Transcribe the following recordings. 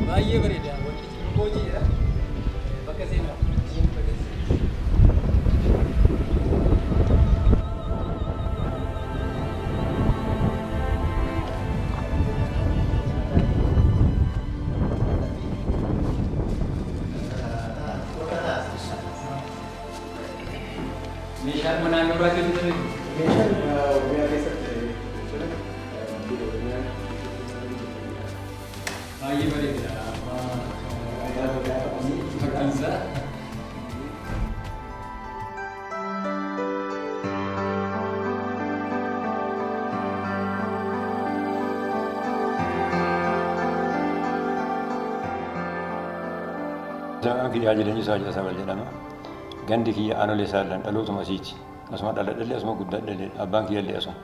Baay'ee bareeda. Wanti hojiidha. Bakka seenaa. Meeshaan manaa naannoo irraa kennu. Meeshaan Oromiyaa keessatti jechuudha. Biyya Oromiyaa Baay'ee bareeda. Fakkiin isaa. Maqaan kiyya Haaji Leenjisaa Haaji Asabal jedhama. Gandi kiyya Aanolee Saallan dhalootuma asiiti. Asuma dhaladhallee asuma guddadhallee abbaan kiyyallee asuma.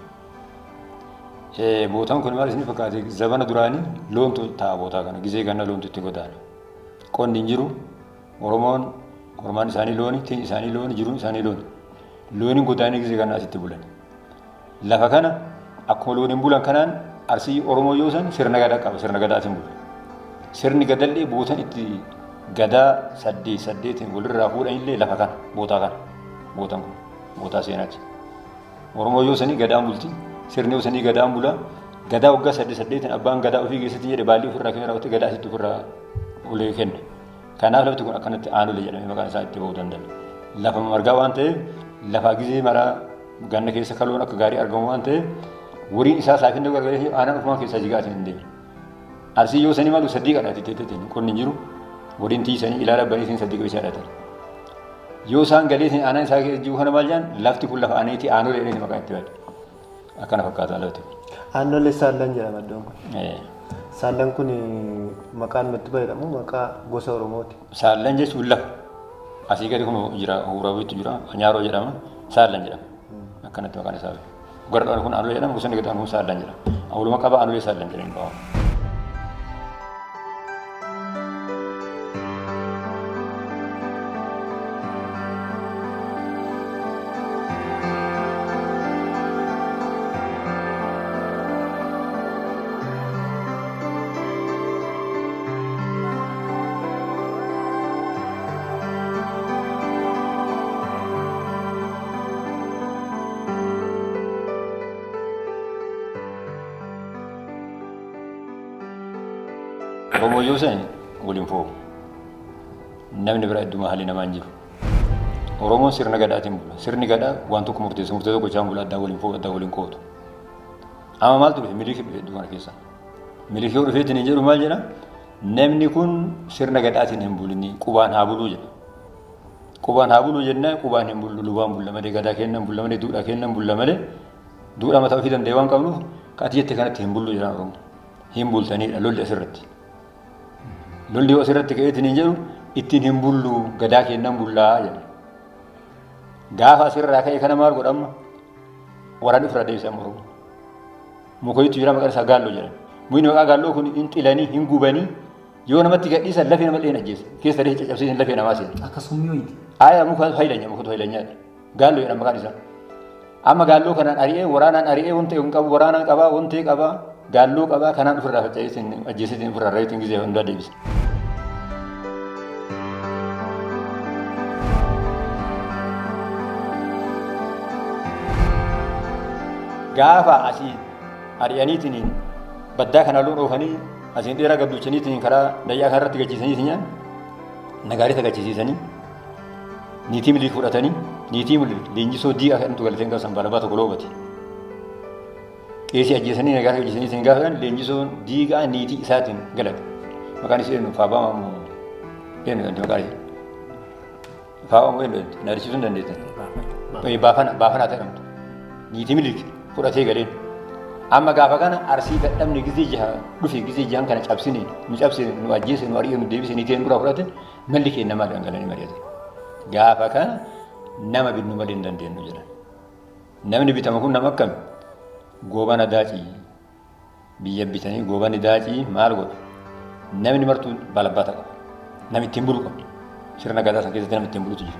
Bootaan kun maal isin fakkaate zabana duraanii loontu ta'a bootaa kana gizee ganna loontu itti godaana. Qonni hin jiru Oromoon hormaan isaanii looni tiin isaanii looni jiruun isaanii looni. Looniin godaanii gizee ganna asitti bulan. Lafa kana akkuma looniin bulan kanaan Arsii Oromoo yoo san sirna gadaa qaba sirna gadaatiin bula. Sirni gadallee bootan itti gadaa saddeet saddeetiin walirraa fuudhanillee lafa kana bootaa kana bootan kun bootaa seenaati. Oromoo yoo sanii gadaan bulti sirni yoo sanii gadaan bula gadaa waggaa saddeet saddeetiin abbaan gadaa ofii keessatti jedhe baallii ofirraa kennee raawwatee gadaa asitti ofirraa ulee kenna. Kanaaf lafti kun akkanatti aanolee jedhamee maqaan isaa itti ba'uu danda'a. Lafa margaa waan ta'eef lafaa gizee maraa ganna keessa kaloon akka gaarii argamu waan ta'eef woriin isaa saafinni gargaaree aanan ofumaa keessaa jigaatiin hin deemu. Arsii yoo sanii malu sadii qadhaati teeteetiin qonni hin jiru woriin tiisanii ilaala baniitiin sadii qabisa dhatan. Yoo isaan galeetiin aanan isaa keessa jiru kana maal jedhan lafti kun lafa aaneetii aanolee jedhanii maqaan itti bade. Akkana fakkaata lafti kun. Aannolee Saallan jedhama iddoon kun. Saallan kun maqaan nutti fayyadamu maqaa gosa Oromooti. Saallan jechuun lafa. Asii gadi kun jira Huurawiitu jira Nyaaroo jedhama Saallan jedhama. Akkanatti maqaan isaa. Gara kun Aannolee jedhama gosonni gadi kun Saallan jedhama. Walumaa qaba Aannolee Saallan jedhanii ba'a. Oromoo yoo ta'e waliin foo'u. Namni biraa idduma haalli namaa hin jiru. Oromoon sirna gadaatiin bula. Sirni gadaa waan tokko murteessa. Murtee tokko jechaan bula addaan waliin foo'u addaan waliin qoodu. Amma maaltu dhufe? Miliiki dhufe iddoo kana keessa. Miliiki yoo dhufeetiin hin jedhu maal jedha? Namni kun sirna gadaatiin hin bulini qubaan haa buluu jedha. Qubaan haa buluu jennaan qubaan hin bullu lubaan bulla malee gadaa kennan bulla malee duudhaa kennan bulla malee duudhaa mataa ofii danda'e waan qabnuuf ka ati jette kanatti hin bullu jedhaan Oromoo. Hin bultaniidha lolli asirratti. Lolli yoo asirratti ka'eetiin hin jedhu ittiin hin bullu gadaa kennan bullaa jedha. Gaafa asirraa ka'e kana maal godhama? Waraanni ofirraa deebisee amma Oromoo. Mukoyitu jira maqaan isaa gaalloo jedhama. Mukni maqaa gaalloo kun hin xilanii hin gubanii yoo namatti gadhiisan lafee nama illee hin ajjeesa. Keessa illee caccabsiisan lafee namaa seena. Akka summii wayiiti. Aayaa muka haylanya mukatu haylanyaadha. Gaalloo jedhama maqaan isaa. Amma gaalloo kanaan ari'ee waraanaan ari'ee wanta hin qabu waraanaan qabaa wantee qabaa gaalloo qabaa kanaan ofirraa faca'ee ajjeesee ofirraa reetiin gizee hundaa deebisa. Gaafa asii ari'aniitiin baddaa kana loon oofanii asiin dheeraa gadduuchaniitiin karaa dayyaa kanarratti gachiisanii nyaan nagaarita gachisiisanii niitii Minilik fudhatanii niitii Minilik leenjisoo diiqaa kan galteen gaafa sanbalabaa tokko loobate. Qeesii ajjeesanii nagaarita gachiisanii gaafa kan leenjisoon diiqaa niitii isaatiin galate. Maqaan isii eenyu Faabaa Maammoo eenyu jedhamti maqaan isii. Faabaa moo eenyu jedhamti na agarsiisuu hin dandeettan. Baafana baafanaa jedhamtu. Niitii Minilik fudhatee galeen. Amma gaafa kana Arsii dadhabne gizee jaha dhufe gizee jahan kana cabsine nu cabsine nu ajjeese nu ari'e nu deebise niitii duraa fudhate malli keenya maal dhangalanii mari'atan. Gaafa kana nama binnu malee hin dandeenyu jedhan. Namni bitama kun nama akkami? Goobana daacii biyya bitanii goobanni daacii maal godha? Namni martuu balabbaata qaba. Namni ittiin bulu qaba. Sirna gadaa sana keessatti namni ittiin bulutu jira.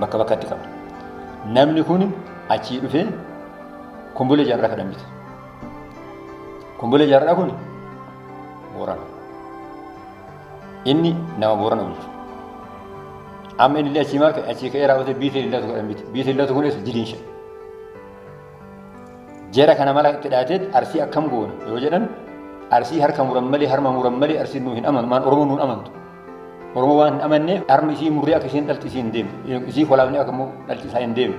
Bakka bakkatti qaba. Namni kun achii dhufee Kombolee Jaarraa kan bite. Kombolee Jaarraa kun Boorana. Inni nama Boorana bulchu. Amma inni illee achii maal ka'e achii ka'ee raawwatee biitee illatu kan bite. Biitee illatu kunis jiliinsha. Jara kana mala itti dhaateet Arsii akkam goona yoo jedhan Arsii harka muran malee harma muran malee Arsiin nuu hin amanu maan Oromoo nuun amantu. Oromoo waan hin amanneef harmi isii murree akka isheen dhalti isii hin deemne isii kolaafne akka immoo dhalti isaa hin deemne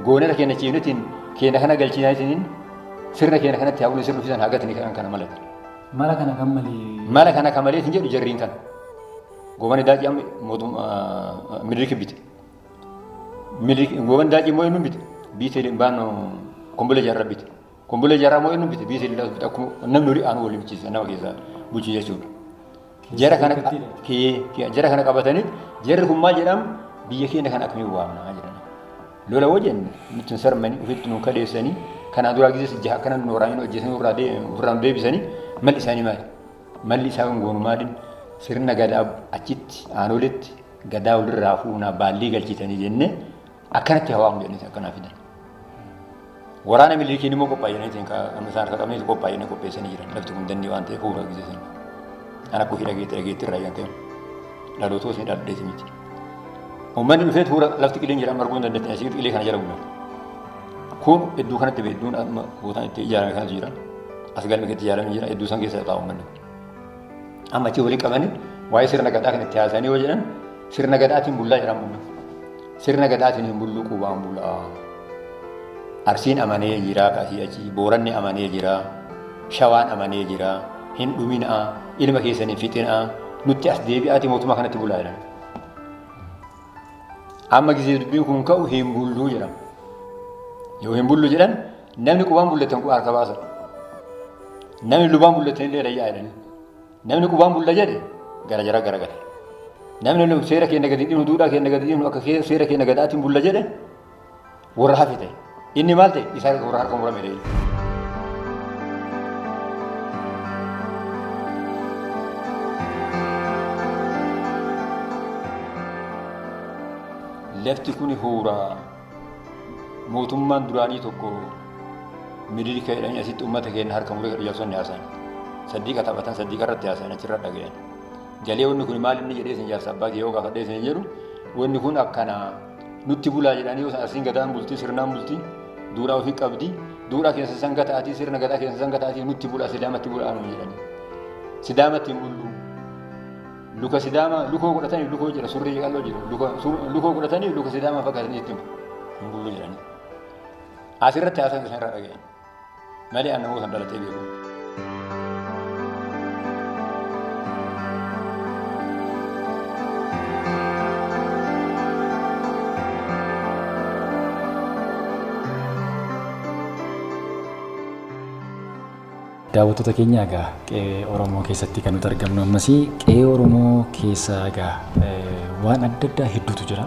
goonera keenya ciifnetiin keenya kana galchiinaatiin sirna keenya kanatti haa bulee sirna ofiisan haa gatanii kan kana malate. Mala kana kan malee. Mala kana kan malee hin jedhu jarriin kana. Goobani daacii amma mootummaa Minilik bite. Goobani daacii immoo eenyuun bite? Biitee baannoo Kombolee Jaarraa bite. Kombolee Jaarraa immoo eenyuun bite? Biitee Lillaas bite. Akkuma namni olii aanu waliin bichiisa nama keessaa bulchu jechuudha. Jara kana jara kana qabatanii jarri kun maal jedhamu biyya keenya kana akkamiin waamnaa jedhan. Lola woo jenne nutti hin sarmanii ofitti nu kaleessanii kanaan duraa gizee jaha akkana nu waraananii hojjetanii ofirraa nu deebisanii malli isaanii maali? Malli isaa kan goonu maaliin sirna gadaa achitti aanoletti gadaa walirraa fuunaa baallii galchitanii jennee akkanatti hawaamu jedhanii akkanaa fidan. Waraana Minilikiin immoo qophaa'anii isaan harka qabanii qophaa'anii qopheessanii jiran lafti kun dannii waan ta'eef fuula gizee sana. An akka ofii dhageetti dhageetti irraa kan ta'e dhalootoo isin dhaladheeti miti. Uummanni dhufee fuula lafti qileen jedhan arguu hin dandeettan asii qilee kana jala bulan. Kun iddoo kanatti ba'e iddoon amma bootaan itti ijaarame kanatu jira. As galmi itti ijaarame jira iddoo san keessa taa'u uummanni. Amma achi walii qabanii waa'ee sirna gadaa kan itti haasa'anii yoo jedhan sirna gadaatiin bullaa jedhan uummanni. Sirna gadaatiin hin bullu qubaan bulaa. Arsiin amanee jira kasii achi Booranni amanee jira Shawaan amanee jira hin dhuminaa ilma keessan hin fixinaa nutti as deebi'aati mootummaa kanatti bulaa jedhan. Amma gisee dubbiin kun ka'u hin bulluu jedhama. Yoo hin bullu jedhan namni qubaan bulletan quba harka baasa. Namni lubaan bulletan illee rayyaa jedhanii. Namni qubaan bulla jedhe gara jara garagala. Namni seera keenya gadi dhiifnu duudhaa keenya gadi dhiifnu akka seera keenya gadaatiin bulla jedhe warra hafe ta'e. Inni maal ta'e isaa warra harka murame ta'e. Lafti kun huuraa mootummaan duraanii tokko Minilika jedhanii asitti uummata keenya harka muree jedhu jaarsonni haasa'an. Saddiiqa taphatan saddiiqa irratti haasa'an achirra dhaga'an. Galee wanni kun maal inni jedhee isin jaarsa abbaa kee yoo gaafadhee isin jedhu wanni kun akkana nutti bulaa jedhanii yoo asiin gadaan bultii sirnaan bultii duudhaa ofii qabdi duudhaa keessa san gataatii sirna gadaa keessa san gataatii nutti bulaa sidaamatti bulaa nuun jedhanii. Sidaamatti hin bullu. Luka sidaama lukoo godhatanii lukoo jira surrii qal'oo jira lukoo godhatanii luka sidaama fakkaatanii itti hin bullu jedhanii. Asirratti haasaan isaan irraa dhaga'e. Malee an namoota dhalatee beeku. Daawwattoota keenya egaa qe'ee Oromoo keessatti kan nuti argamnu ammas qe'ee Oromoo keessa egaa waan adda addaa hedduutu jira.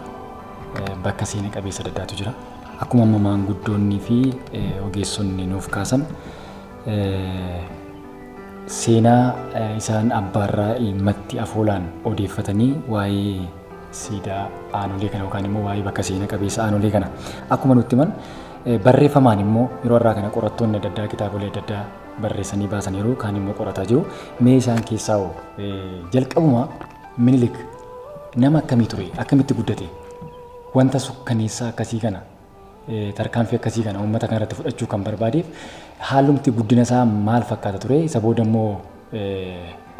Bakka seena qabeessa adda addaatu jira. Akkuma amma maanguddoonnii fi ogeessonni nuuf kaasan seenaa isaan abbaarraa ilmatti afoolaan odeeffatanii waa'ee siidaa aanolee kana yookaan immoo waa'ee bakka seena qabeessa aanolee kana akkuma nutti himan barreeffamaan immoo yeroo har'aa kana qorattoonni adda addaa kitaabolee adda addaa barreessanii baasaniiru, kaan immoo qorataa jiru. Mee isaan keessaa hoo jalqabuma Minilik nama akkamii ture? Akkamitti guddate? Wanta sukkaneessaa akkasii kana, tarkaanfii akkasii kana uummata kana irratti fudhachuu kan barbaadeef haalumti guddina isaa maal fakkaata ture? Isa booda immoo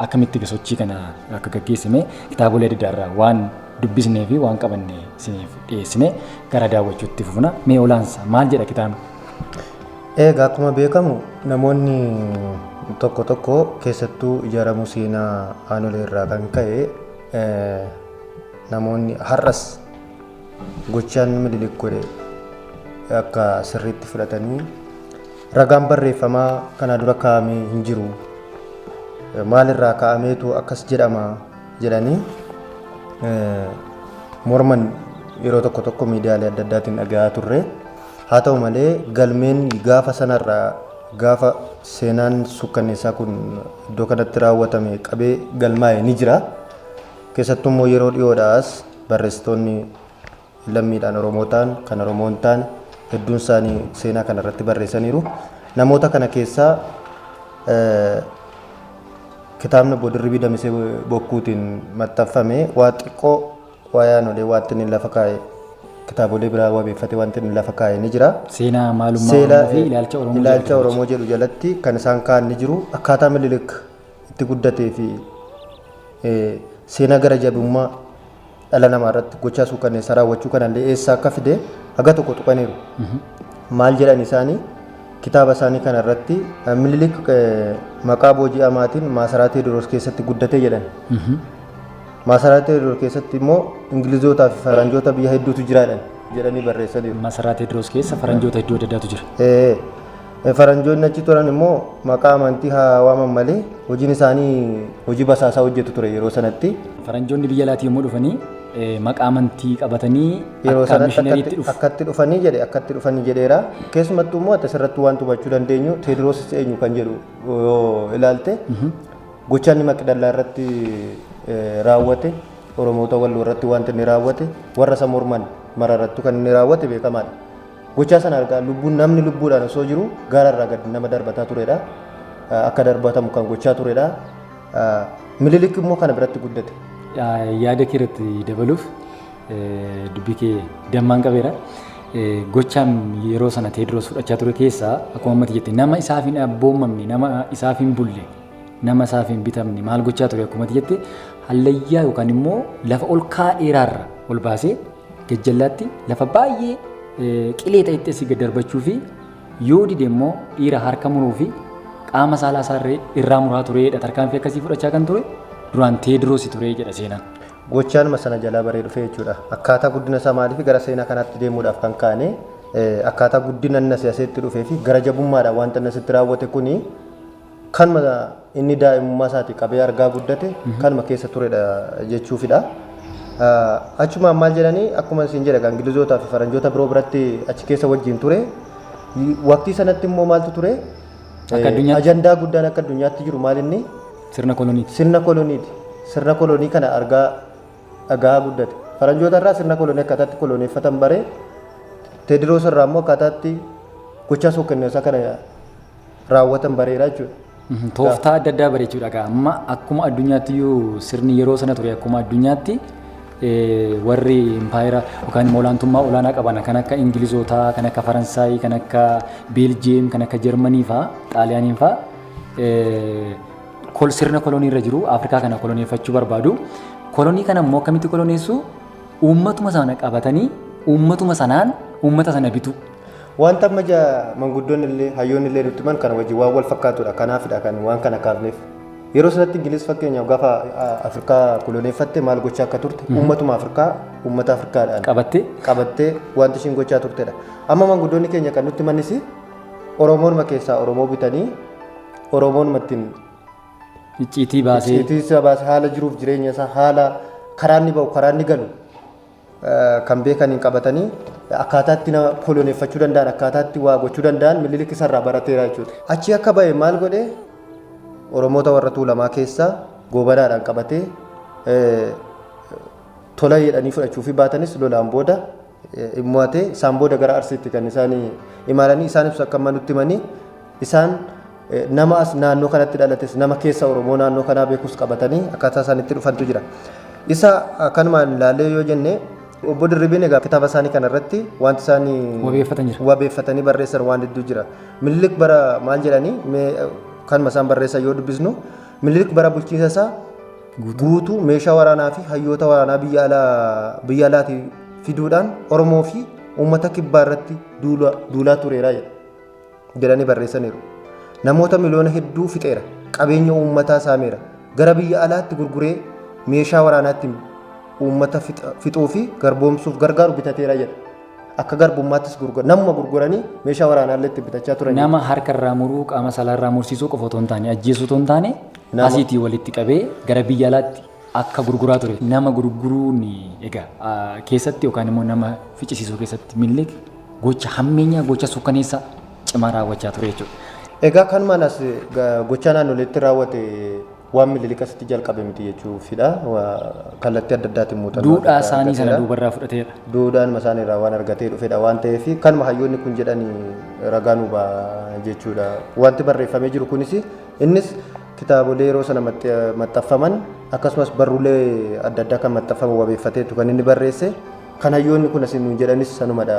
akkamitti sochii kana akka gaggeessime kitaabolee adda addaa irraa waan dubbisnee fi waan qabanne isiniif dhiyeessine gara daawwachuutti fufna. Mee olaansa maal jedha kitaabni? Egaa akkuma beekamu namoonni tokko tokko keessattuu ijaaramuu seenaa aanolee irraa kan ka'e namoonni har'as gochaan Minilik godhe akka sirriitti fudhatanii ragaan barreeffamaa kanaa dura kaa'amee hin jiru. Maalirraa kaa'ameetu akkas jedhama jedhanii morman yeroo tokko tokko miidiyaalee adda addaatiin dhaga'aa turre. Haa ta'u malee galmeen gaafa sanarraa gaafa seenaan sukkanneessaa kun iddoo kanatti raawwatame qabee galmaa'e ni jira. Keessattuu immoo yeroo dhiyoodhaas barreessitoonni lammiidhaan Oromoo ta'an kan Oromoo hin taane hedduun isaanii seenaa kana irratti barreessaniiru. Namoota kana keessaa kitaabni obbo Dirribii Damisee Bokkuutiin maxxanfame waa xiqqoo waa'ee aanolee wanti inni lafa kaa'e kitaabolee biraa wabeeffatee wanti inni lafa kaa'e ni jira. Seenaa maalummaa Oromoo fi ilaalcha Oromoo ilaalcha Oromoo jedhu jalatti kan isaan kaa'an ni jiru. Akkaataa Minilik itti guddatee fi seenaa gara jabummaa dhala namaa irratti gochaa suukanneessaa raawwachuu kanallee eessaa akka fide haga tokko tuqaniiru. Maal jedhan isaanii kitaaba isaanii kana irratti Minilik maqaa booji'amaatiin maasaraa Teediroos keessatti guddate jedhan. Maasaraa Teediroos keessatti immoo Ingilizootaa fi Faranjoota biyya hedduutu jira jedhanii barreessaniiru. Masaraa Teediroos keessa faranjoota hedduu adda addaatu jira. Faranjoonni achi turan immoo maqaa amantii haa waaman malee hojiin isaanii hojii basaasaa hojjetu ture yeroo sanatti. Faranjoonni biyya alaatii yommuu dhufanii maqaa amantii qabatanii yeroo akka sanatti mishinariitti dhufu. Akkatti dhufanii jedhe, akkatti dhufanii jedheera. Keessumattuu immoo asirratti waan hubachuu dandeenyu Teediroos eenyu kan jedhu yoo ilaalte gochaan inni Maqdallaa irratti raawwate, Oromoota Walloo irratti wanti inni raawwate, warra isa morman mara irrattuu kan inni raawwate beekamaadha. Gochaa sana argaa lubbuun namni lubbuudhaan osoo jiru gaara irraa gad nama darbataa turedha. Akka darbatamu kan gochaa turedha. Minilik immoo kana biratti guddate. Yaada kee irratti dabaluuf dubbii kee dammaan qabeera. Gochaan yeroo sana Teediroos fudhachaa ture keessaa akkuma ammatti jette nama isaaf hin abboomamne, nama isaaf hin bulle, nama isaaf hin bitamne maal gochaa ture akkuma jette hallayyaa yookaan immoo lafa ol ka'aa dheeraarra ol baasee gajjallaatti lafa baay'ee qilee ta'etti asii gad darbachuu fi yoo dide immoo dhiira harka muruu fi qaama saalaa isaa irraa muraa tureedha. Tarkaanfii akkasii fudhachaa kan ture duraan Teediroos ture jedha seenaan. Gochaanuma sana jalaa baree dhufe jechuudha. Akkaataa guddina isaa maaliif gara seenaa kanaatti deemuudhaaf kan kaane akkaataa guddina inni asii asitti dhufee fi gara jabummaadhaan wanta inni asitti raawwate kuni kanuma inni daa'imummaa isaatii qabee argaa guddate kanuma keessa turedha jechuufidha. Achumaan maal jedhanii akkuma isin jedhe Ingilizootaa fi Faranjoota biroo biratti achi keessa wajjin ture. Waqtii sanatti immoo maaltu ture? Akka addunyaatti. Ajandaa guddaan akka addunyaatti jiru maal inni? Sirna koloniiti. Sirna koloniiti. Sirna kolonii kana argaa dhagaa guddate. Faranjoota irraa sirna kolonii akkaataatti koloneeffatan bare, Teediroos irraa immoo akkaataatti gochaa suukanneessaa kana raawwatan bareera jechuudha. Tooftaa adda addaa bare jechuudha. Amma akkuma addunyaatti iyyuu sirni yeroo sana ture akkuma addunyaatti warri impaayera yookaan immoo olaantummaa olaanaa qaban kan akka Ingilizootaa, kan akka Faransaayii, kan akka Beeljiyeem, kan akka Jarmanii fa'aa, Xaaliyaanii fa'aa sirna kolonii irra jiru Afrikaa kana koloneeffachuu barbaadu. Kolonii kana immoo akkamitti koloneessu? Uummatuma sana qabatanii uummatuma sanaan uummata sana bitu. Wanta amma manguddoonni illee hayyoonni illee nutti himan kana wajjin waan wal fakkaatudha. Kanaafidha kan waan kana kaafneef. Yeroo sanatti Ingiliz fakkeenyaaf gaafa Afrikaa koloneeffatte maal gochaa akka turte uummatuma Afrikaa uummata Afrikaadhaan qabattee qabattee wanti ishiin gochaa turtedha. Amma manguddoonni keenya kan nutti himanis Oromoonuma keessaa Oromoo bitanii Oromoon ittiin Icciitii baasee. Icciitii isaa baasee haala jiruuf jireenya isaa, haala karaa inni ba'u, karaa inni galu kan beekaniin qabatanii akkaataa itti nama koloneeffachuu danda'an, akkaataa itti waa gochuu danda'an Minilik isarraa barateera jechuudha. Achii akka ba'e maal godhe? Oromoota warra Tuulamaa keessaa Goobanaadhaan qabatee tola jedhanii fudhachuufii baatanis lolaan booda hin mo'ate. Isaan booda gara Arsiitti kan isaan imalanii isaan ibsu akka amma nutti himanii isaan nama as naannoo kanatti dhalates, nama keessa Oromoo naannoo kanaa beekus qabatanii akkaataa isaan itti dhufantu jira. Isa kanumaan ilaallee yoo jenne, obbo Dirribiin egaa kitaaba isaanii kanarratti wanti isaan wabeeffatan jira. Wabeeffatanii barreessan waan hedduu jira. Minilik bara maal jedhanii, mee kanuma isaan barreessan yoo dubbisnu, Minilik bara bulchiinsa isaa guutuu meeshaa waraanaa fi hayyoota waraanaa biyya alaa biyya alaatii fiduudhaan Oromoo fi uummata kibbaa irratti duulaa tureera jedha. Jedhanii barreessaniiru. Namoota miliyoona hedduu fixeera. Qabeenya uummataa saameera. Gara biyya alaatti gurguree meeshaa waraanaatti uummata fixuu fi garboomsuuf gargaaru bitateera jedha. Akka garbummaattis namuma gurguranii meeshaa waraanaa illee itti bitachaa turan. Nama harka irraa muruu, qaama saalaa irraa mursiisuu qofa otoo hin taane, ajjeesuu otoo hin taane, asiitii walitti qabee gara biyya alaatti akka gurguraa ture. Nama gurguruun egaa keessatti yookaan immoo nama ficcisiisuu keessatti Minilik gocha hammeenyaa, gocha suukkaneessaa cimaa raawwachaa ture jechuudha. Egaa kanumaan as gochaa naannoleetti raawwate waan Minilik asitti jalqabe miti jechuufidha. Kallattii adda addaatiin muuxannoo Duudhaa adda addaa isaanii sana argateera. Duubarraa fudhateera. Duudhaan isaanii irraa waan argatee dhufedha waan ta'eef, kanuma hayyoonni kun jedhanii ragaa nu ba'a jechuudha. Wanti barreeffamee jiru kunis, innis kitaabolee yeroo sana maxxanfaman akkasumas barruulee adda addaa kan maxxanfaman wabeeffateetu kan inni barreesse. Kan hayyoonni kun asiin nuun jedhanis sanumadha,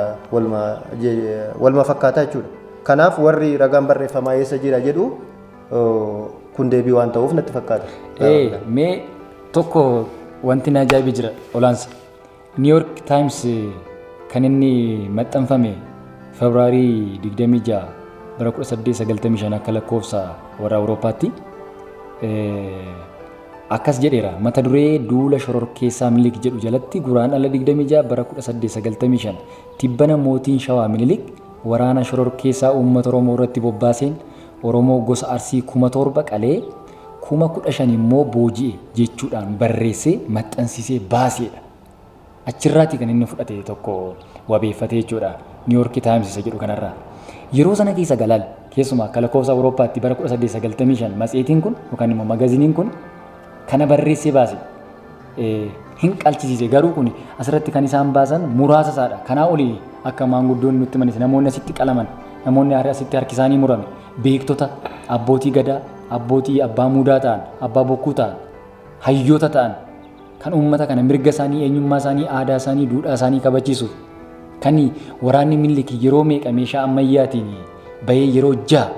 waluma fakkaataa jechuudha. Kanaaf warri ragaan barreeffamaa eessa jira jedhu kun deebii waan ta'uuf natti fakkaata. Mee tokko wanti na ajaa'ibe jira olaansa. New York Times kan inni maxxanfame Febraarii 26 bara 1895 akka lakkoofsa warra Awurooppaatti akkas jedheera: mata duree "Duula shororkeessaa Minilik" jedhu jalatti, Guraandhala 26 bara 1895 tibbana mootiin Shawaa Minilik waraana shororkeessaa uummata Oromoo irratti bobbaaseen Oromoo gosa Arsii 7,000 qalee 15,000 immoo booji'e jechuudhaan barreessee maxxansiisee baaseedha. Achirraati kan inni fudhate tokko wabeeffatee jechuudha. New York Times isa jedhu kanarraa. Yeroo sana keessa galaal keessumaa akka lakkoofsa Awurooppaatti bara 1895 matseetiin kun yookaan immoo magaziniin kun kana barreessee baase. Hin qalchisiise garuu kun asirratti kan isaan baasan muraasa isaadha. Kanaa olii akka maanguddoonni nutti himanis namoonni asitti qalaman, namoonni asitti harki isaanii murame, beektota, abbootii gadaa, abbootii abbaa muudaa ta'an, abbaa bokkuu ta'an, hayyoota ta'an, kan uummata kana mirga isaanii, eenyummaa isaanii, aadaa isaanii, duudhaa isaanii kabachiisuuf kan waraanni Minilik yeroo meeqa meeshaa ammayyaatiin bahee yeroo jaha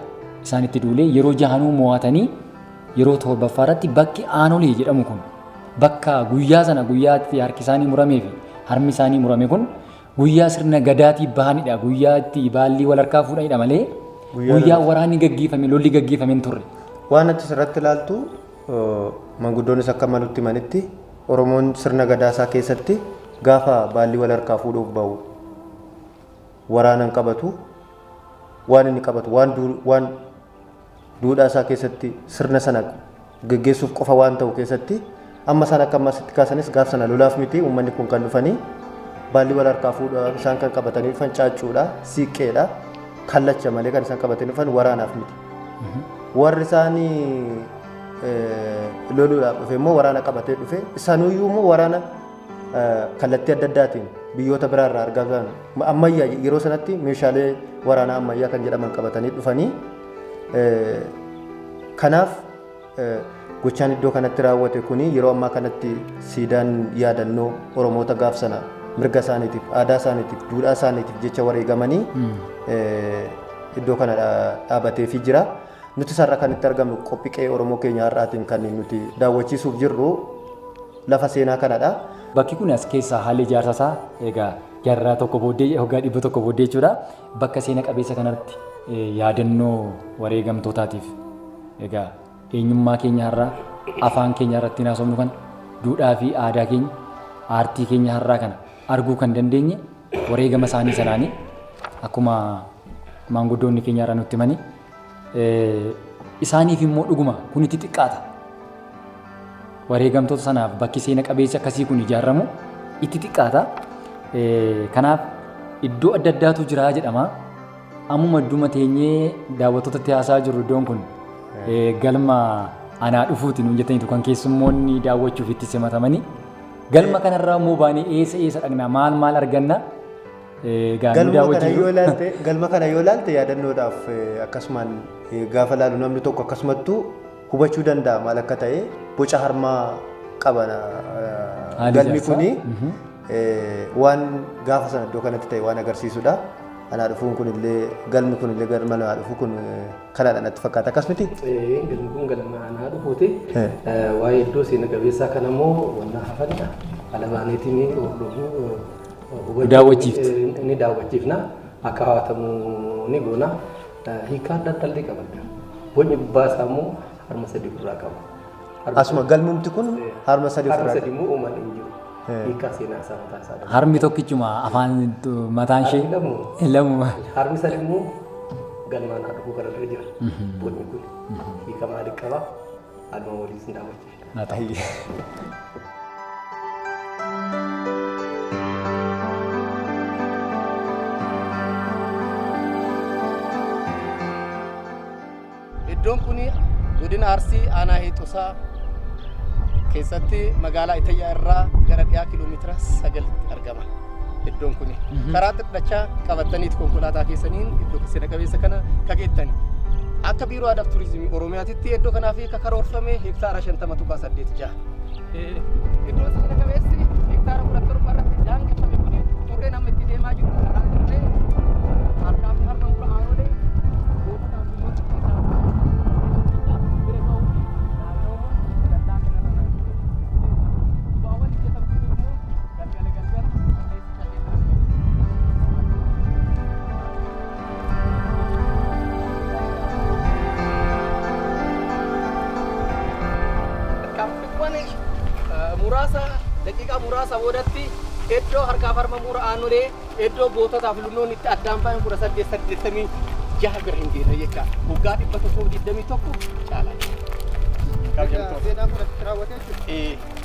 isaanitti duulee yeroo jahanuu mo'atanii, yeroo torbaffaa irratti bakki Aanolee jedhamu kun, bakka guyyaa sana guyyaa itti harki isaanii muramee fi harmi isaanii murame kun, guyyaa sirna gadaatii bahanidha, guyyaa itti baallii wal harkaa fuudhanidha malee guyyaa waraanni gaggeeffame, lolli gaggeeffame hin turre. Waan ati asirratti ilaaltu, manguddoonnis akka malutti himanitti, Oromoon sirna gadaa isaa keessatti gaafa baallii wal harkaa fuudhuuf bahu waraana hin qabatu. Waan inni qabatu waan duudhaa isaa keessatti sirna sana geggeessuuf qofa waan ta'u keessatti, amma isaan akka ammaasitti kaasanis gaaf sana lolaaf miti uummanni kun kan dhufanii baallii wal harkaa fuudhaa. Isaan kan qabatanii dhufan caaccuudha, siiqqeedha, kallacha malee kan isaan qabatanii dhufan waraanaaf miti. Warri isaanii loluudhaaf dhufe immoo waraana qabatee dhufe. Isaaniyyuu immoo waraana kallattii adda addaatiin biyyoota biraarraa argaman, ammayyaa, yeroo sanatti meeshaalee waraanaa ammayyaa kan jedhaman qabatanii dhufanii. Kanaaf gochaan iddoo kanatti raawwate kuni yeroo ammaa kanatti siidaan yaadannoo Oromoota gaaf sana mirga isaaniitiif, aadaa isaaniitiif, duudhaa isaaniitiif jecha wareegamanii iddoo kana dhaabateefii jira. Nuti sarara kan itti argamnu qophii qe'ee Oromoo keenya har'aatiin kan nuti daawwachiisuuf jirru lafa seenaa kanadha. Bakki kun as keessaa haalli ijaarsa isaa egaa jaarraa tokko booddee, waggaa 100 booddee jechuudha. Bakka seena qabeessa kanatti yaadannoo wareegamtootaatiif egaa eenyummaa keenya har'aa, afaan keenya irratti haasofnu kana, duudhaa fi aadaa keenya, aartii keenya har'aa kana arguu kan dandeenye wareegama isaanii sanaanii akkuma maanguddoonni keenya har'a nutti himanii. Isaaniif immoo dhuguma kun itti xiqqaata. Wareegamtoota sanaaf bakki seena qabeessi akkasii kun ijaaramu itti xiqqaata. Kanaaf iddoo adda addaatu jira jedhama. Ammuma idduma teenyee daawwattootatti haasaa jirru iddoon kun galma anaa dhufuuti nuun jettaniitu kan keessummoonni daawwachuuf itti simatamanii. Galma kanarraa immoo baanee eessa eessa dhaqna maal maal arganna? Egaa nu Galma kana daawwachiisu. yoo ilaalte galma kana yoo ilaalte yaadannoodhaaf akkasumaan gaafa ilaalu namni tokko akkasumattuu hubachuu danda'a maal akka ta'e boca harmaa qaba Haalli galmi ijaarsaa. kuni waan gaafa sana iddoo kanatti ta'e waan agarsiisudha. Anaa dhufuun kunillee galmi kunillee galma anaa dhufuu kun kanaadha natti fakkaata akkas miti? Galmi kun galma anaa dhufuuti. Waa'ee iddoo seena qabeessaa kana immoo wanna hafanidha. Alabaaneetiin hordofuu hubachuu Daawwachiiftu. ni daawwachiifna. Akka hawwatamu ni goona. Hiikaa adda adda illee qaba. Bocni gubbaa isaa immoo harma sadii ofirraa qaba. Asuma galmumti kun harma sadii Harma ofirraa sadii immoo uumaan hin jiru. Hiikaa seenaa isaa mataa isaa qaba. Harmi tokkichuma afaan mataan ishee Harmi lamu. lamuma. Harmi sadii immoo galmaan haa dhufuu kanarra jira. Bocni kun hiika maalii qaba? Haaluma waliin sin daawwachiifna. Haa ta'u. Iddoon kun godina Arsii aanaa Heexosaa keessatti magaalaa Itayyaa irraa gara dhiyaa kiiloomeetira 9tti argama. Iddoon kun karaa xixiqqaa qabattaniiti konkolaataa keessaniin iddoo seena qabeessa kana kageettani. Akka Biiroo Aadaa fi Turizimii Oromiyaatitti iddoo kanaaf akka karoorfame hektaara 50.86. Iddoon seena qabeessi hektaara 17 irratti daangeffame kun turreen amma itti deemaa jiru karaa turree harkaa fi harma mura aanolee goototaa fi biyyoota keessaa bira ga'uu fi naannoo dallaa kanarra itti deema. Dubaawwan hojjetan kun immoo galgala galgala qalleessi qalleessi. Tarkaanfiiwwan muraasa daqiiqaa muraasa boodatti iddoo harkaaf harma muura aanolee iddoo goototaaf lunnoon itti addaan bahan 1886 bira hin geenne jecha waggaa 121 caalaa. Seenaan kun asitti raawwatee jechuudha.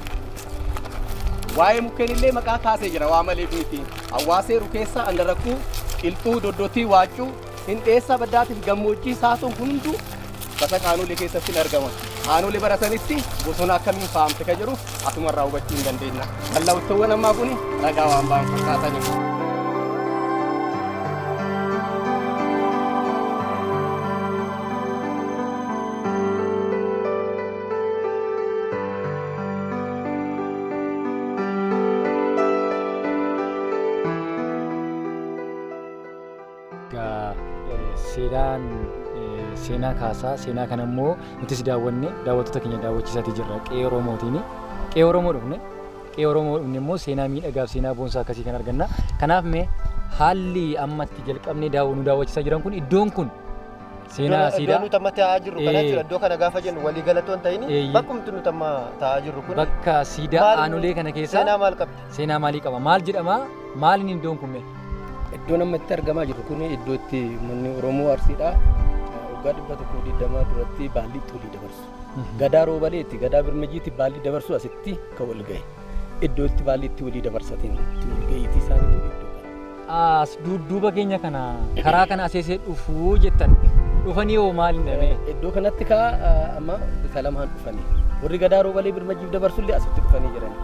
Waa'ee mukkeen illee maqaa kaasee jira waa maleef miti. Hawaasee Rukeessaa, Andarakkuu, Qilxuu, Doddotii, Waaccuu, Hindheessa Baddaatiif gammoojjii Saatoon kun hunduu basaqa aanolee keessatti hin argama. Aanolee bara sanitti bosona akkamiin faamte kan jedhu asumarraa hubachuu hin dandeenya. Mallattoowwan ammaa kun ragaa waan ba'an fakkaatani. Egaa seenaan seenaa kaasaa seenaa kana immoo nutis daawwanne daawwattoota keenya daawwachiisaatii jirra qe'ee Oromootiin. Qe'ee Oromoo dhufne qe'ee Oromoo dhufne immoo seenaa miidhagaaf seenaa boonsaa akkasii kan arganna. Kanaaf mee haalli amma itti jalqabnee nu daawwachiisaa jiran kun iddoon kun Seenaa Iddoo siidaa. nuti amma taa'aa jirru kana Ee. jechuudha. Iddoo kana gaafa jennu walii galatoon hin ta'in Eeyyee. bakkumti nuti amma taa'aa jirru kun Bakka siidaa maal- aanolee kana keessaa seenaa maal qabdi? seenaa maalii qaba? Maal jedhama? Maaliin iddoon kun mee? Iddoon amma itti argamaa jirru kun iddoo itti uummanni Oromoo Arsiidha. Waggaa 120 duratti baalli itti walii dabarsu. Gadaa Roobaleetti, Gadaa Birmajiitti baalli dabarsu asitti kan wal gahe. Iddoo itti baalli itti walii dabarsatiin itti wal gahiitii isaaniitu iddoo kana. As dudduuba keenya kana karaa kana aseesee dhufuu jettan. Dhufanii hoo maal hin dhabee? Iddoo kanatti kaa amma bifa lamaan dhufanii. Warri Gadaa Roobalee Birmajiif dabarsullee asitti dhufanii jirani.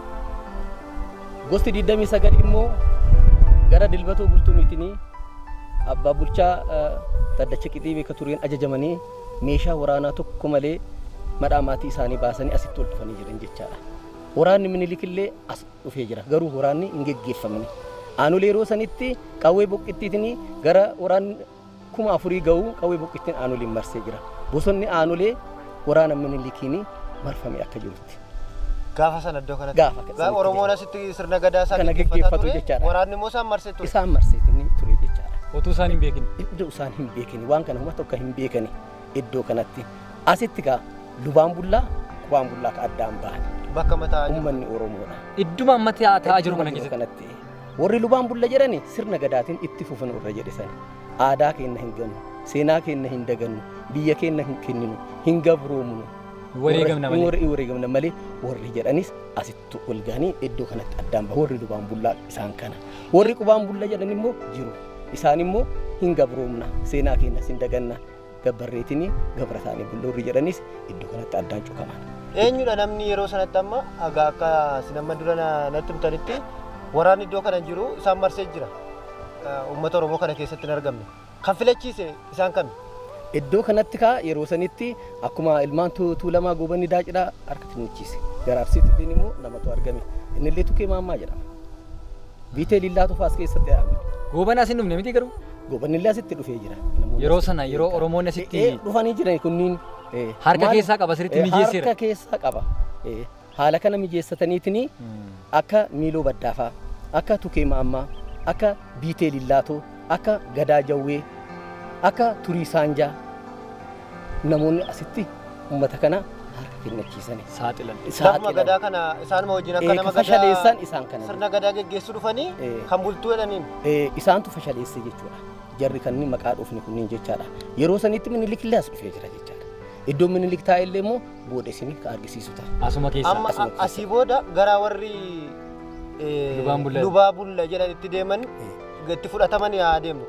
Gosti 29 immoo gara Dilbatoo Bultumiitinii abbaa bulchaa Taddacha Qixii beeka tureen ajajamanii meeshaa waraanaa tokko malee madhaa maatii isaanii baasanii asitti ol dhufanii jiran jechaadha. Waraanni Minilik illee as dhufee jira. Garuu waraanni hin geggeeffamne. Aanolee yeroo sanitti qawwee boqqittiitiin gara waraanni 4000 ga'u qawwee boqqittiin aanoleen marsee jira. Bosonni aanolee waraana Minilikiin marfame akka jirutti. Gaafa sana iddoo kanatti. Gaafa sanitti Oromoon asitti sirna gadaa isaa Kana geggeeffataa geggeeffatu ture. jechaadha. Waraanni immoo isaan marsee ture. Isaan marseetiin ture jechaadha. Otuu isaan hin beekin. Iddoo isaan hin beekini waan kana homa tokko hin beekani iddoo kanatti. Asitti kaa lubaan bullaa qubaan bullaa ka addaan bahan. Bakka mataa jiru. Uummanni Oromoodha. Idduma amma taa'aa jiru kana keessatti. Kanatti. Warri lubaan bulla jedhani sirna gadaatiin itti fufan warra jedhe sani. Aadaa keenna hin ganu. Seenaa keenya hin dagannu, biyya keenya hin kenninu, hin gabroomnu. Wareegamna malee. Warri wareegamna malee warri jedhanis asitti ol gahanii iddoo kanatti addaan bahu. Warri lubaan bullaa isaan kana. Warri qubaan bulla jedhan immoo jiru. Isaan immoo hin gabroomna, seenaa keenyas hin daganna. Gabbarreetiin gabra isaanii bulla warri jedhanis iddoo kanatti addaan cukaman. Eenyudha namni yeroo sanatti amma egaa akka isin amma dura natti himtanitti waraanni iddoo kana jiru isaan marsee jira. Uummata Oromoo kana keessatti hin argamne. Kan filachiise isaan kami? Iddoo kanatti kaa yeroo sanitti akkuma ilmaan Tuulamaa Goobanni Daacidhaa harka kennichiise. Gara Arsiitti immoo namatu argame. Innillee Tukee Maammaa jedhama. Biitee Lillaa Tufaas keessatti argame. Goobanni as hin dhufne miti garuu? Goobanni illee asitti dhufee jira. Yeroo sana yeroo Oromoonni asitti Dhufanii jiran kunniin. Harka keessaa qaba, sirriitti mijeesseera. Harka keessaa qaba. Haala kana mijeessataniitiin akka Miiloo Baddaafaa, akka Tukee Maammaa, akka Biitee Lillaatoo, akka Gadaa Jawwee, akka Turii Saanjaa namoonni asitti uummata kana harka kennachiisani. Saaxilan. Lafuma gadaa kana isaanuma wajjin akka nama gadaa Fashaleessan isaan kana. Sirna gadaa geggeessuu dhufanii kan bultuu jedhaniin. Isaantu fashaleesse jechuudha. Jarri kanneen maqaa dhufni kunniin jechaadha. Yeroo sanitti Minilik illee as dhufee jira jechaadha. Iddoo Minilik taa'e illee immoo booda isin kan argisiisu ta'a. Asuma keessa. Amma asii booda gara warri lubaa bulla jedhanitti deeman itti fudhataman yaa deemnu.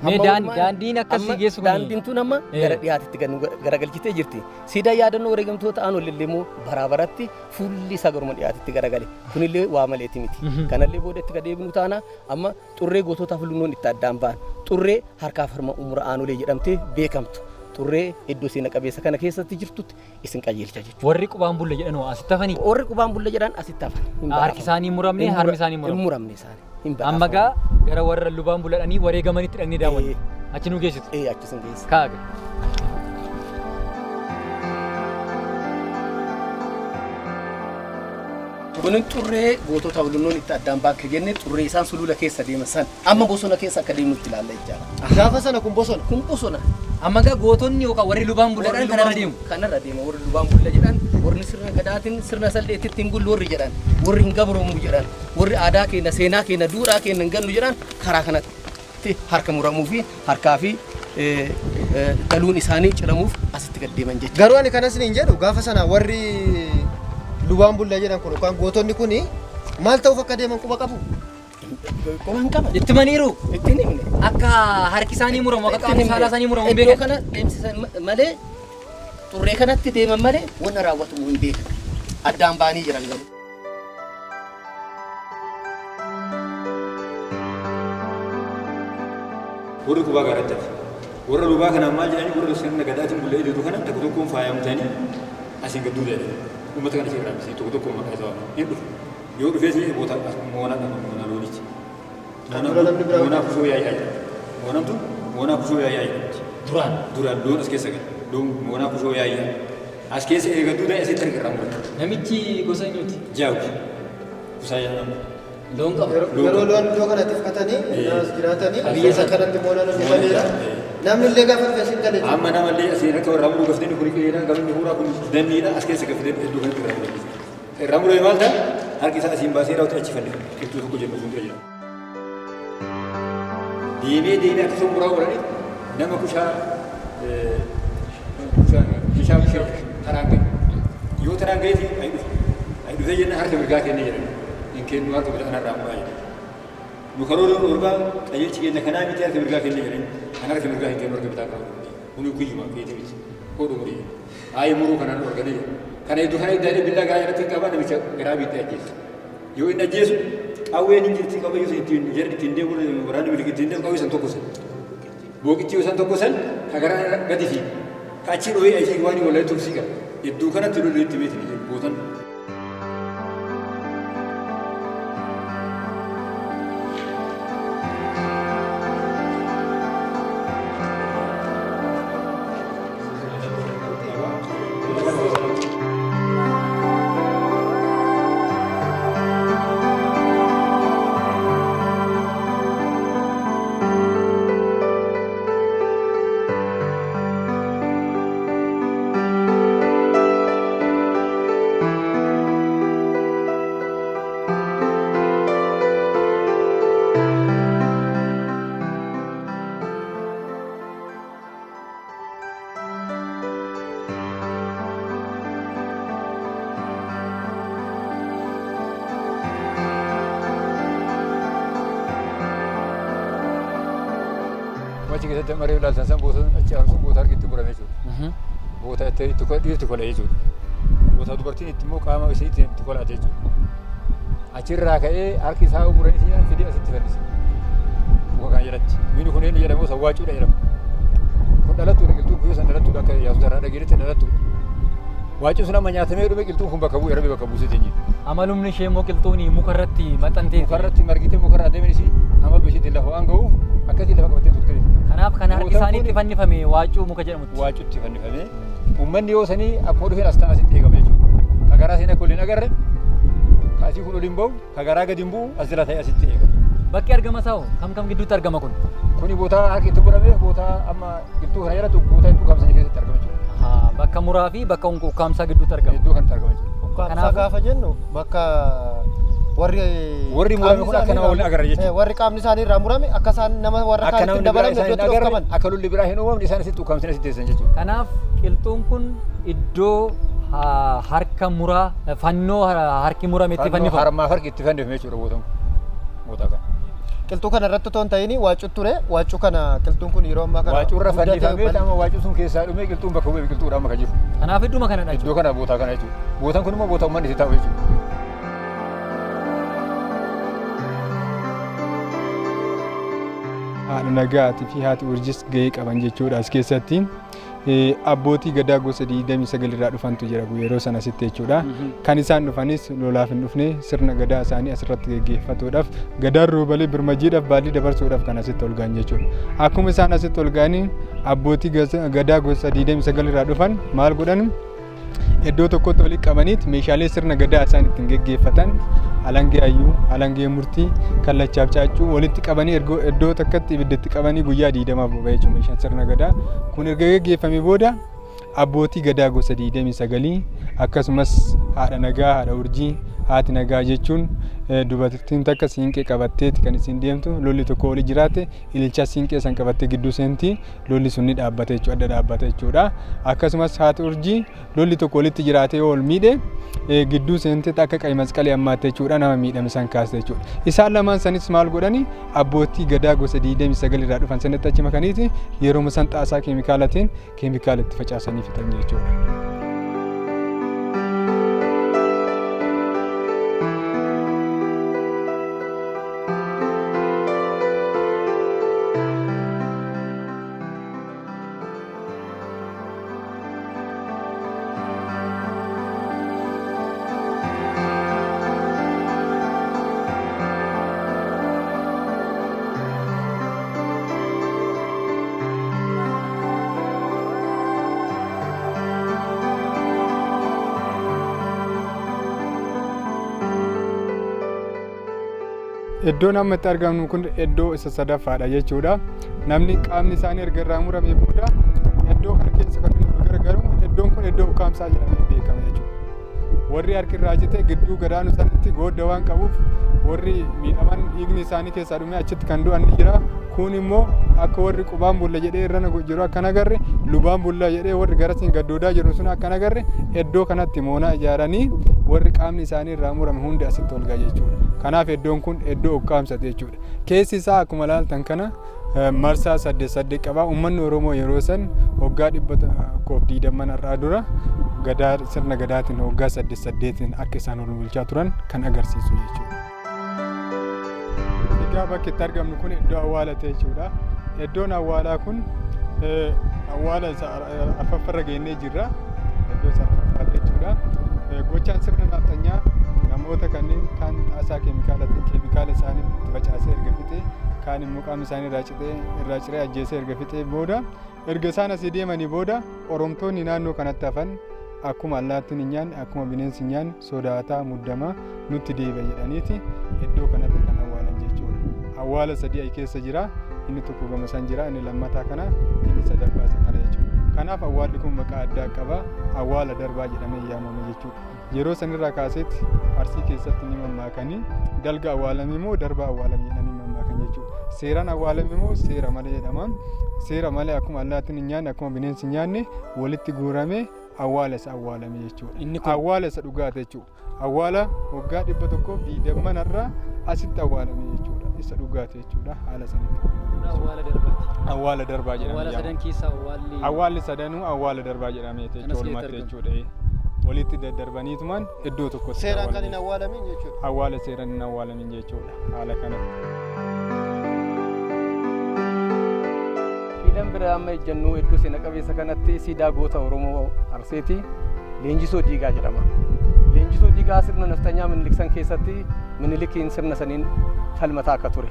Mee daandiin akkasii geessu kun? Daandiin tun amma gara dhiyaatitti garagalchitee jirti. Siidaa yaadannoo wareegamtoota Aanolee illee immoo baraa baratti fuulli isaa garuma dhiyaatitti garagale. Kunillee waa maleeti miti. Kanallee booda itti deebinu taana amma xurree gootota filunnoon itti addaan ba'an. Xurree harkaaf harma umura Aanolee jedhamtee beekamtu. Xurree iddoo seena qabeessa kana keessatti jirtutti isin qajeelcha jechuudha. Warri qubaan bulla jedhan asitti hafanii? Warri qubaan bulla jedhan asitti hafan. Harki isaanii muramne, harmi isaanii muramne. Hin muramne isaanii. Amma gaa gara warra lubaan bulladhanii wareegamanitti dhaqnee daawwanna. Achi nu geessitu. Achi isin geessa. Kaaga. Kunin xurree gootota filunnoon itti addaan baanka jenne xurree isaan sulula keessa deeman san amma bosona keessa akka deemnutti ilaalla jechaadha. Gaafa sana kun bosona. Kun bosona. Amma gaa gootonni yookaan warri lubaan bulladhan kanarra deemu. Kanarra deema warri lubaan bulla jedhan warri sirna gadaatiin sirna salleetitti hin bullu warri jedhan warri hin gabroomu jedhan warri aadaa keenya seenaa keenya duudhaa keenya hin gannu jedhan karaa kanatti harka muramuu fi harkaa fi daluun isaanii ciramuuf asitti gad deeman jechuudha. Garuu ani kanas hin jedhu gaafa sana warri lubaan bulla jedhan kun yookaan gootonni kun maal ta'uuf akka deeman quba qabu? Quba hin qaban. Itti maniiru. Itti hin himne. Akka harki isaanii muramu akka qaamni saalaa isaanii muramu hin Iddoo beekan. kana deemsisan malee xurree kanatti deeman malee wanna raawwatamu hin beekan. Addaan ba'anii jiran garuu. Warri qubaa gaaratti hafe. Warra lubaa kanaan maal jedhanii warra sirna gadaatiin bullee jiru kana tokko tokkoon faayamtanii asiin gad duudaa jedhan. Uummata kana seeraan bisee tokko tokkoon maqaa isaa waaman. Hin dhufu. Yoo dhufee si boota moonaa dhama moonaa loonichi. Moonaa kusoo yaa'ii jedhama. Moonaan tun moonaa kusoo yaa'ii jedhamti. Duraan. Duraan loon as keessa gala. Loon moonaa kusoo yaa'ii. As keessa eega duudaa asitti harka irraa murata. Namichi gosa eenyuti? Jaawwi. Kusaa jedhama. Loon qaba. Yeroo loon iddoo kanatti uffatanii as jiraatanii biyya isa kanatti moonaan hojjetameera. Namni illee gaafa dhufe isin gale. Amma namallee asiin akka warra muruu gaftee kun qeera gamni huuraa kun danniidha as keessa gaftee iddoo kanatti irraa muruu. Irraa muree maal ta'a? Harki isaa asiin baasee raawwate achi fannifa. Qilxuu tokko jedhu fuuldura jira. Deemee deemee akka sun muraa oolanii nama kushaa bishaan kushee taraan gahe. Yoo taraan gaheef ayi dhufe. Ayi dhufee jennaan harka mirgaa kennee jedhan. Hin kennu harka bitaa kanarraa muraa jedhan. Nu karoora dhorkaa qajeelchi keenya kanaa miti harka mirgaa kennee jedhan. Kan harka mirgaa hin kennu harka bitaa qaba. Kuni kuyyuma keetii miti. Hodhu murii. Ayi muruu kanaan dhorkanii jedhan. Kana iddoo kana iddoo billaa garaa jalatti hin qabaa namicha garaa biittee ajjeessa. Yoo inni ajjeesu qawween hin jirti qawwee yoo ittiin jarri ittiin deemu waraanni bilik ittiin deemu qawwee san tokko san. Booqichi yoo san tokko san ka garaa gadi fiigu. Ka achi dhohee achi waan wallee tursii qaba. Iddoo kanatti lolli itti beekni gootan. Achi keessatti amma reefu ilaaltan san boota achi aanu sun boota harki itti murame jechuudha. Boota itti itti dhiirti kola jechuudha. Boota dubartiin itti immoo qaama isii itti kolaate jechuudha. Achirraa ka'ee harki isaa muranii si fidee asitti fannise. Muka kana jalatti. Mukni kun eenyu jedhamu sawwaacuudha jedhama. Kun dhalattuudha qilxuun kun yoo san dhalattuudha akka yaasota irraa dhageetti dhalattuudha. Waacuun sun amma nyaatamee dhume qilxuun kun bakka bu'e rabbi bakka buusee teenye. Amalumni ishee immoo qilxuun muka irratti maxxantee. Muka irratti margitee muka irraa deemen isii amaluma ishiitiin lafa waan ga'uuf akkasii lafa qabattee turte. Kanaaf kan harki Bootaan isaanii kun itti fannifame waacuu muka jedhamutti. Waacutti fannifamee uummanni yoo sanii akkuma dhufeen as ta'a asitti eegama jechuudha. Ka garaa seenee akka waliin agarre ka asii kun oliin ba'u ka garaa gadi hin bu'u as jala ta'ee asitti eegama. Bakki argama isaa hoo kam kam gidduutti argama kun? Kuni bootaa harki itti murame bootaa amma qilxuu kana jalatti bootaa itti ukkaamsanii keessatti argama jechuudha. Ahaa, bakka muraa fi bakka ukkaamsaa gidduutti argama. Iddoo kanatti argama jechuudha. Ukkaamsaa Kanaafuu- gaafa jennu bakka warri Warri murame qaamni kun akka isaanii nama waliin irraa- agarre jechuudha. Warri qaamni isaanii irraa murame akka isaan nama warra Akka kaanitti namni hin biraa dabalamne isaan hin iddootti agarre dhorkaman. akka lolli biraa hin uumamne isaan asitti ukkaamsanii asitti teessan jechuudha. Kanaaf qilxuun kun iddoo harka muraa fannoo harki murame itti Fannoo fannifamu. harmaaf harki itti fannifame jechuudha bootaan kun. Bootaa kana. Qilxuu kana irratti otoo hin ta'in waacuu ture. Waacuu kana qilxuun kun yeroo ammaa kana Waacuu irra guddatee fannifamee amma waacuu sun keessaa dhumee qilxuun bakka bu'ee biqiltuudha amma kan jiru. Kanaaf idduma kanadha Iddoo jechuudha. kana bootaa kana jechuudha. Bootaan kun immoo bootaa uummanni itti taa'u jechuudha. Haadha nagaatii fi haati urjis gahee qaban jechuudha as keessatti. Abbootii gadaa gosa 29 irraa dhufantu jira yeroo sana asitti jechuudha. Kan isaan dhufanis lolaaf hin dhufne sirna gadaa isaanii asirratti geggeeffatuudhaaf gadaan roobalee birmajiidhaaf baallii dabarsuudhaaf kan asitti ol ga'an jechuudha. Akkuma isaan asitti ol ga'anii abbootii gadaa gosa 29 irraa dhufan maal godhan iddoo tokkotti walitti qabaniit meeshaalee sirna gadaa isaan ittiin geggeeffatan alangee hayyuu, alangee murtii, kallachaaf caaccuu walitti qabanii iddoo tokkotti ibiddatti qabanii guyyaa 20f boba'e jechuudha meeshaan sirna gadaa. Kun erga geggeeffamee booda abbootii gadaa gosa 29 akkasumas haadha nagaa, haadha urjii, haati nagaa jechuun dubartiin takka siinqee qabatteeti kan isin deemtu lolli tokko oli jiraate ililchaa siinqee san qabattee gidduu seenti lolli sun ni dhaabbata jechuudha adda dhaabbata jechuudha. Akkasumas haati urjii lolli tokko walitti jiraatee yoo wal miidhe gidduu seentee akka qayi masqalii ammaatte jechuudha nama miidhame san kaaste jechuudha. Isaan lamaan sanis maal godhani abbootii gadaa gosa 29 irraa dhufan sanitti achi makaniiti yeroo san xaasaa keemikaalatiin keemikaala itti facaasanii fixan jechuudha. Iddoon amma itti argamnu kun iddoo isa sadaffaadha jechuudha. Namni qaamni isaanii erga irraa muramee booda iddoo kana keessa kan inni gargaaru iddoon kun iddoo ukkaamsaa jedhamee beekama jechuudha. Warri harki irraa cite gidduu gadaanu sanatti goodda waan qabuuf warri miidhaman dhiigni isaanii keessaa dhumee achitti kan du'an ni jira. Kun immoo akka warri qubaan bulla jedhee irra jiru akka hin agarre lubaan bulla jedhee warri garasiin gaddoodaa jiru sun akka hin agarre iddoo kanatti moonaa ijaaranii warri qaamni isaanii irraa murame hundi asitti ol ga'a jechuudha. Kanaaf iddoon kun iddoo ukkaamsate jechuudha. Keessi isaa akkuma ilaaltan kana marsaa saddeet saddeet qaba. Uummanni Oromoo yeroo san waggaa 120 har'aa dura gadaa sirna gadaatiin waggaa saddeet saddeetiin akka isaan ol bulchaa turan kan agarsiisu jechuudha. Egaa bakki itti argamnu kun iddoo awwaala jechuudha. Iddoon awwaalaa kun awwaala isa arfaffarra geennee jirra. Iddoo isa arfaffaati jechuudha. Gochaan sirna nafxanyaa namoota kanneen kaan xaasaa keemikaalatiin keemikaala isaanii itti facaasee erga fixee kaan immoo qaama isaanii irraa citee irraa ciree ajjeesee erga fixee booda erga isaan asii deemanii booda Oromtoonni naannoo kanatti hafan akkuma allaattiin hin nyaanne akkuma bineensi hin nyaanne sodaataa muddamaa nutti deebi'a jedhaniiti iddoo kanatti kan awwaalan jechuudha. Awwaala sadii ayi keessa jira. Inni tokko gama san jira, inni lammataa kana, inni sadaffaa isa kana jechuudha. Kanaaf awwaalli kun maqaa addaa qaba. Awwaala darbaa jedhamee yaamama jechuudha. Yeroo sanirraa kaaseetti Arsii keessatti ni mammaakanii dalga awwaalame moo darbaa awwaalame jedhanii mammaakan jechuudha. Seeraan awwaalame moo seera malee jedhama. Seera malee akkuma allaattiin hin nyaanne akkuma bineensi hin nyaanne walitti guuramee awwaala isa awwaalame jechuudha. Inni kun Awwaala isa dhugaati jechuudha. Awwaala waggaa 120 irraa asitti awwaalame jechuudha. Isa dhugaati jechuudha haala sanitti. Awwaala darbaati. Awwaala darbaa jedhamee Awwaala yaamama. sadan keessaa awwaalli. Awwaalli sadanuu awwaala darbaa jedhameeti Kan as jechuudha keessatti walumatti argamu. jechuudha. Walitti daddarbaniitumaan iddoo tokkotti Seeraan kan hin awwaalaman. awwaalamin jechuudha. Awwaala seeraan hin awwaalamin jechuudha haala kanatti. Siidaan biraa amma ejjennuu iddoo seena qabeessa kanatti siidaa goota Oromoo Arseeti Leenjisoo Diigaa jedhama. Leenjisoo Diigaa sirna nafxanyaa Minilik san keessatti Minilikiin sirna saniin falmataa akka ture.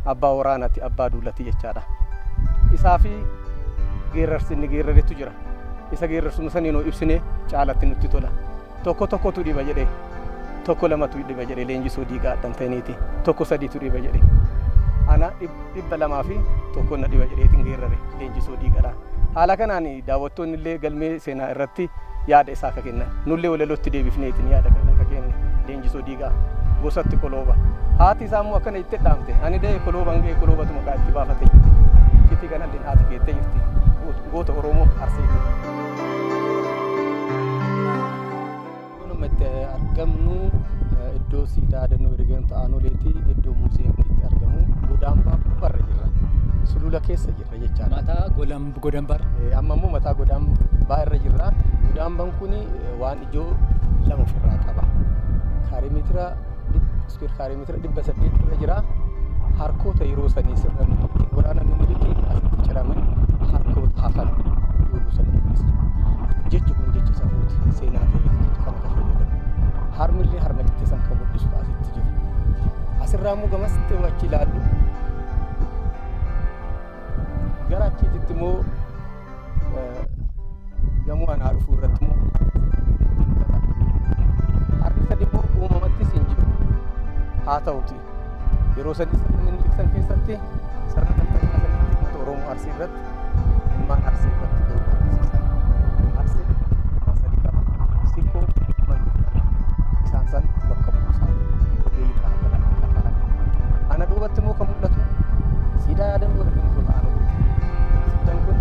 Abbaa waraanaati, abbaa duulati jechaadha. Isaa fi geerarsi inni geeraretu jira. Isa geerarsuma saniin hoo ibsine caalatti nutti tola. Tokko tokkotu dhiba jedhe, tokko lamatu dhiba jedhe Leenjisoo Diigaa addan ta'iniiti. Tokko sadiitu dhiba jedhe. Ana 201 na dhiba jedheetiin geerrare Leenjisoo Diigaadha. Haala kanaan daawwattoonni illee galmee seenaa irratti yaada isaa akka kennan. Nullee walalootti deebifneetiin yaada kana akka kenne Leenjisoo Diigaa gosatti kolooba. Haati isaa immoo akkana jettee dhaamte. Ani da'e kolooban ga'e koloobatu maqaa itti baafate jette. Iccitii kanallee haati keettee jirti. Goota Oromoo Arseeti. Iddoon amma itti argamnu iddoo siidaa yaadannoo ergamtoota Aanoleeti. Iddoo muuziyeemiin itti argamu godaambaa gubbaarra jirra. Sulula keessa jirra jechaadha. Mataa godambaarra. Amma immoo mataa godaambaa irra jirra. Godaambaan kun waan ijoo lama ofirraa qaba. Kaaree meetira iskuweer kaaree meetira 800 irra jira. Harkoota yeroo sanii sirna Minilikiin waraana Minilikiin asitti ciraman harkoota hafan yeroo sanii mul'isa. Jechi kun jecha safuuti seenaa ta'eeti jecha kana kan fayyadamu. Harmillee harma itti san kan mul'isu asitti jiru. Asirraa immoo gamasitti yoo achi ilaallu gara achiititti immoo gamoo anaa dhufuu irratti immoo mul'ata. Harki sadi immoo uumamattis hin jiru. Haa ta'uti yeroo sadi sirna Minilik san keessatti sirna nafxanyaa sanitti uummata Oromoo Arsii irratti ilmaan Arsii irratti garuu argisiisan. Arsii ilmaan sadi qaba. Sikkoo, Mandoo fi Dhalaa. Isaan san bakka bu'uusaa ogeeyyii kana kana kafalan. Ana duubatti immoo kan mul'atu siidaa yaadannoo ergamtoota Aanoleeti. Siidaan kun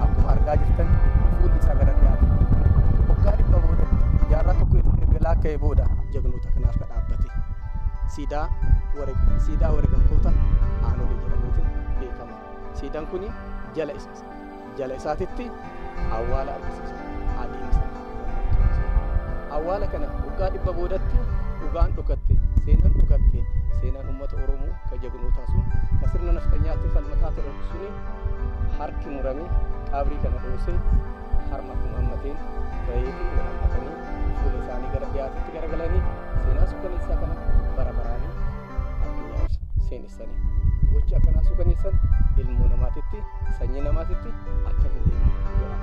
akkuma argaa jirtan fuulli isaa gara dhiyaate. Waggaa 100 booda jaarraa tokko erga laakka'ee booda jagnoota kanaaf ka dhaabbate. Siidaa siidaa wareegamtoota Aanolee jedhameetiin beekama. Siidaan kun jala jala isaatitti awwaala argisiisa. Adiin isaa mallattoon isaa. Awwaala kana waggaa 100 boodatti dhugaan dhokatte, seenaan dhokatte, seenaan uummata Oromoo ka jagnootaa sun ka sirna nafxanyaatti falmataa turan suni harki murame qabrii kana dhoosee harma akkuma hammateen bayeetiin wal hammatanii fuula isaanii gara dhiyaatitti garagalanii seenaa suukaneessaa kana bara baraanii addunyaaf seenessanii. Gochi akkanaa suukaneessan ilmoo namaatitti sanyii namaatitti akka hin deemne godha.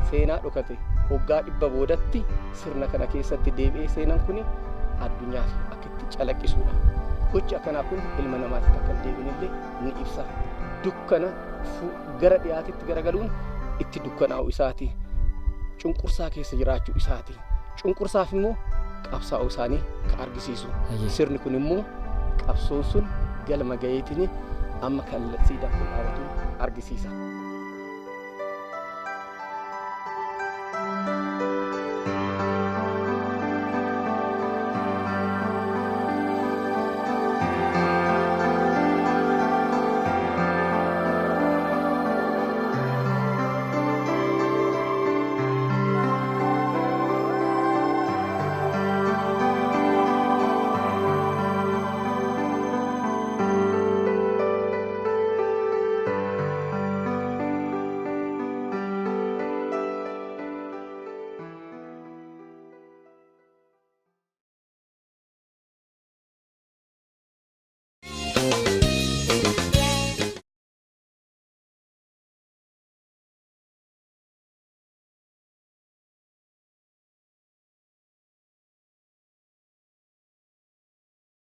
Seenaa dhokate waggaa 100 boodatti sirna kana keessatti deebi'ee seenaan kun addunyaaf akka itti calaqqisuudha. Gochi akkanaa kun ilma namaatitti akka hin deebinellee ni ibsa. Dukkana gara dhiyaatitti garagaluun itti dukkanaa'u isaati. Cunqursaa keessa jiraachuu isaati. Cunqursaaf immoo qabsaa'uu isaanii kan argisiisu. Sirni kun immoo qabsoon sun galma gaheetiin amma kan siidaan kun dhaabatu argisiisa.